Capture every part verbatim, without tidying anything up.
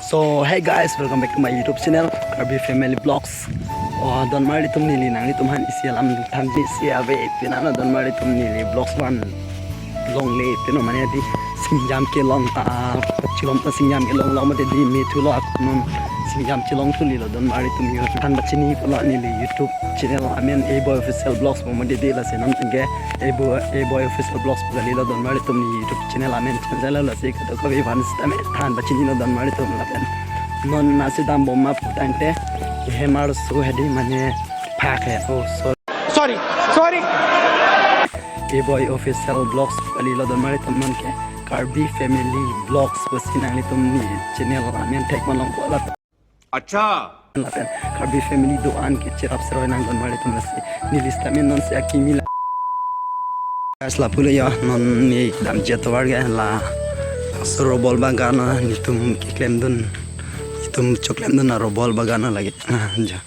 So hey guys, welcome back to my YouTube channel, Karbi Family Vlogs. Oh, donmar atum, neli nanglitum aphan isi alam thanji si ave pinana, donmar atum, neli vlogs van longle pino, mane di singjam kelong ta, chilom ta singjam kelong lo, mate di methu lo, akunun singjam chelong thu lilo, donmar atum, yo than bachini pulo, neli YouTube channel amen A Boy Official Vlogs mo mate di, lasi non ke A Boy, A Boy Official Vlogs pu kalilo, donmar atum, neli YouTube channel amen channel lasi kadokave aphan sitame than bachini lo, donmar atum, lapen non nasi dambom ma putangte, hemar su hedi mane phak he. Oh, sorry. Sorry, sorry. A Boy Official Vlogs kalilo, donmar atum, non ke Karbi Family Vlogs pusi nanglitum neli channel amen thek malong ko la. Acha. Lapen Karbi Family do-an ke cherap seroi nang, donmar atum, lasi neli sitame non si akimi la. Guys, lapulo yo, non neli kedamji atovar ke la, so robol bagan netum keklemdun, netum choklemdun a robol bagan lake. Ah, ja.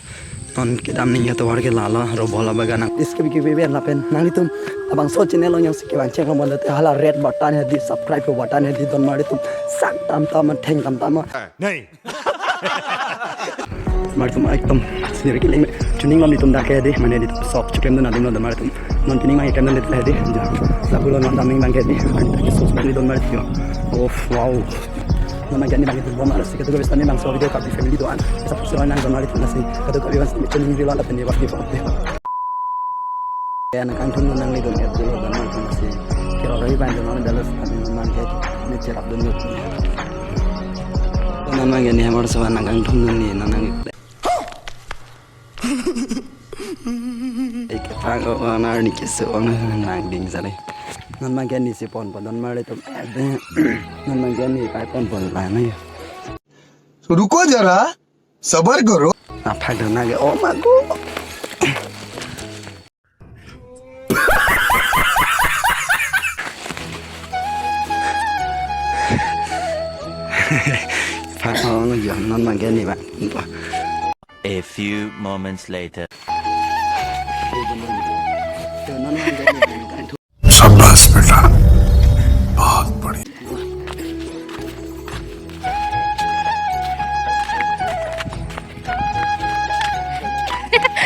Non kedam ningje atovar ke lalo robol bagan. Iske biki bebe lapen nanglitum labangso channel along jongsi kevang chek rong bonta te hala red button hedi, subscribe button hedi, donmar atum, sang tam tam, theng tam tam. Nahi. Donmar atum, ekdom sendiri kiling. Chuning lom netum dak ke di, mane netum sok choklem dun adim lo, donmar atum. Non pining mang ikan dan hedi. Lapulo non damning bang ke di. Ani tak sos bang, donmar atum. Oh, wow. Non bang ke ni bang itu bom arus kita tuh bisa nih bang so video Karbi Family do-an. Bisa pusi nang, donmar atum, lasi kadokave aphan chuning video lapen ni waktu waktu. Ya, nangkangthum nanglitum, ya, dulu, donmar atum, lasi kira-kira iban, donmar atum, dalas, kami memang kayak ini cherap dulu. Donmar atum, ini hamar sewan nangkangthum ni, nang nang. Ike pang o, nang ni keso, nang ding sale. Donmar atum, ini si ponpo, donmar atum. Donmar atum, ini kai ponpo la na ya. तो रुको जरा, सबर करो। Apa dona ke oma ko. Pha ko no yo, donmar atum, ini ba. A few moments later. शाबाश बेटा, बहुत बढ़िया।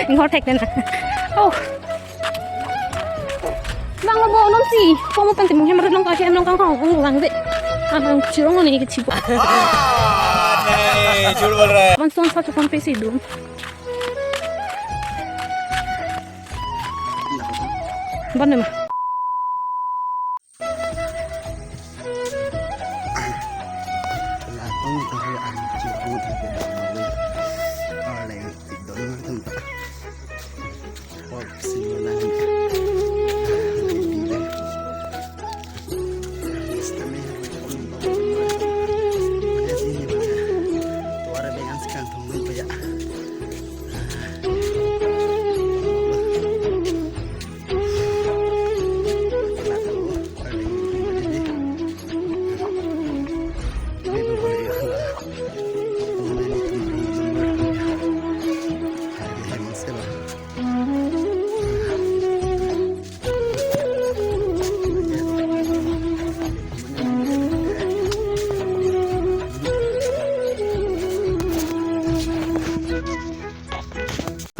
Inghor thek den. Oh. Bang lo bo non si. Pomo pen timung hem red long ka hem long kang kang ong lang de. Abang chirong ni ke chibo. नहीं, झूठ बोल रहा है। Bang son sa chukon pe si dum. Ban ma.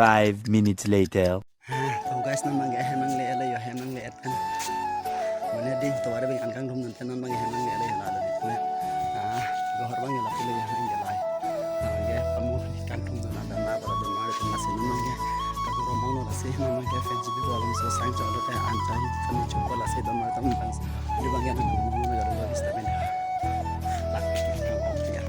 Five minutes later. Ah, to guys, non bang ke hem nangle-et lo yo, hem nangle-et kan. Mane di tovar bang an kangthum nonte non bang ke hem nangle-et lo yo, la do di. Ah, gohor bang ke lapu lo yo, hem ke lai. Ah, ke pamu kangthum don, donmar atum, donmar atum, lasi non bang ke. Ka goro mong lo, lasi non bang ke fan si bi ko alam so sang chok lo ke an chang fan chok lo, lasi donmar atum bang. Di bang ke non mong lo, garo lo, bisa men. Lak, kang ong ya.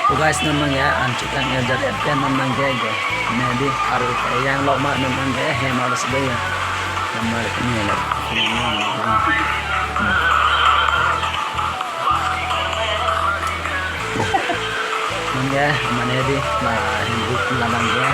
To guys, non bang ke an chutang ya jat et pen non bang ke ke. Ne di aru yang lok ma non bang ke hem arus de ya. Nomor ini ya. Non ke mane di la hem buk la bang ke.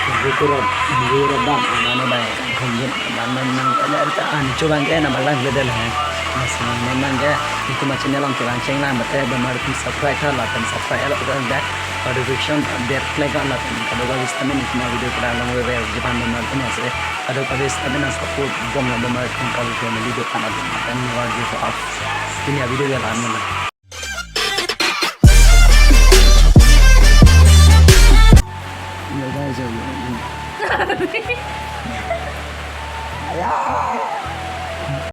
Guru, guru dam, mane bai, guru dam, nang tanya ta an chubang ke na balang bedel hai. Mas nang nang ke, iku ma channel along kevang chenglang mate, bemar tum subscribe tha lapen subscribe lo kan da. Notification bell click on lapen kadokave sitame iku ma video kelang long we we jipan bemar tum ase. Kadokave sitame nang support bom lo bemar tum ka family do kan lapen war di ko up. Pini a video ya lan.